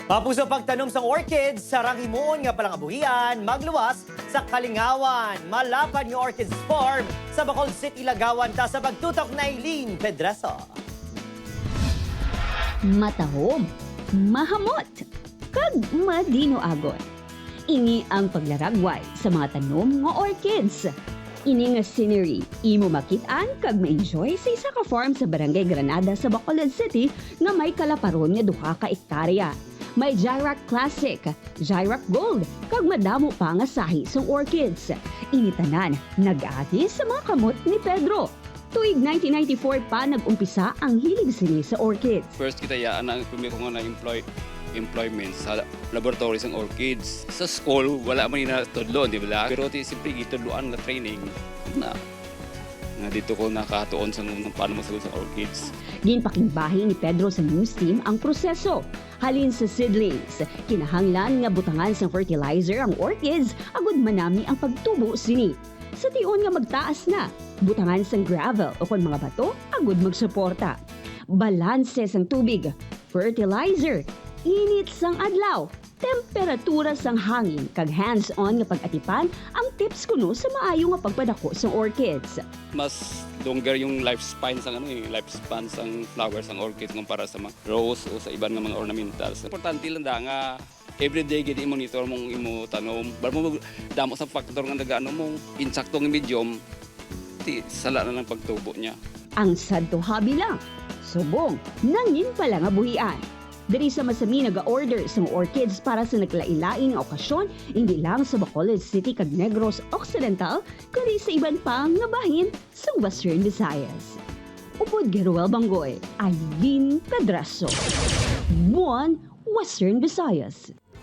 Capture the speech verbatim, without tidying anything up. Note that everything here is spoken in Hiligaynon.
Papuso pagtanom sang orchids, sarang himuon nga palangabuhian, magluwas sa kalingawan. Malapad nga orchids farm sa Bacolod City, Lagawan ta sa pagtutok na Eileen Pedraso. Matahom, mahamot, kag madinuagon. Ini ang paglaragway sa mga tanom nga orchids. Ini nga scenery imo makit-an kag ma-enjoy sa isa ka farm sa Barangay Granada sa Bacolod City nga may kalaparon nga duha ka ektarya. May Jairak Classic, Jairak Gold, kag madamo pa nga sahi sang orchids. Ini tanan nag-agi sa mga kamot ni Pedro. Tuig nineteen ninety-four pa nag-umpisa ang hilig sini sa orchids. First kita ya na primero nga na-employ employment sa laboratory sang orchids. Sa school, wala man na tudlo, di ba? Pero ti siyempre gitudloan nga training na nga dito ko nakatuon sa kung paano magsagot sa orchids. Ginpakigbahin ni Pedro sa news team ang proseso. Halin sa seedlings, kinahanglan nga butangan sang fertilizer ang orchids agud manami ang pagtubo sini. Sa tion nga magtaas na, butangan sang gravel ukon mga bato agud magsuporta. Balanse sang tubig, fertilizer, init sang adlaw, temperatura sang hangin kag hands-on nga pag-atipan ang tips kuno sa maayo nga pagpadako sang orchids. Mas longer yung lifespan sang ano eh, lifespan sang flowers sang orchids kumpara sa mga rose o sa iban nga mga ornamentals. Importante lang da nga everyday gid i-monitor mong imo tanom. Bal mo damo sa factor nga nagaano mo insakto nga medium, ti sala na lang pagtubo niya. Ang sadto habi lang, subong nangin pala nga buhian. Diri sa Masami naga-order sang orchids para sa naglain-lain nga okasyon, hindi lang sa Bacolod City kag Negros Occidental, kundi sa iban pa nga bahin sa Western Visayas. Upod kay Roel Banggoy, Eileen Pedraso, One Western Visayas.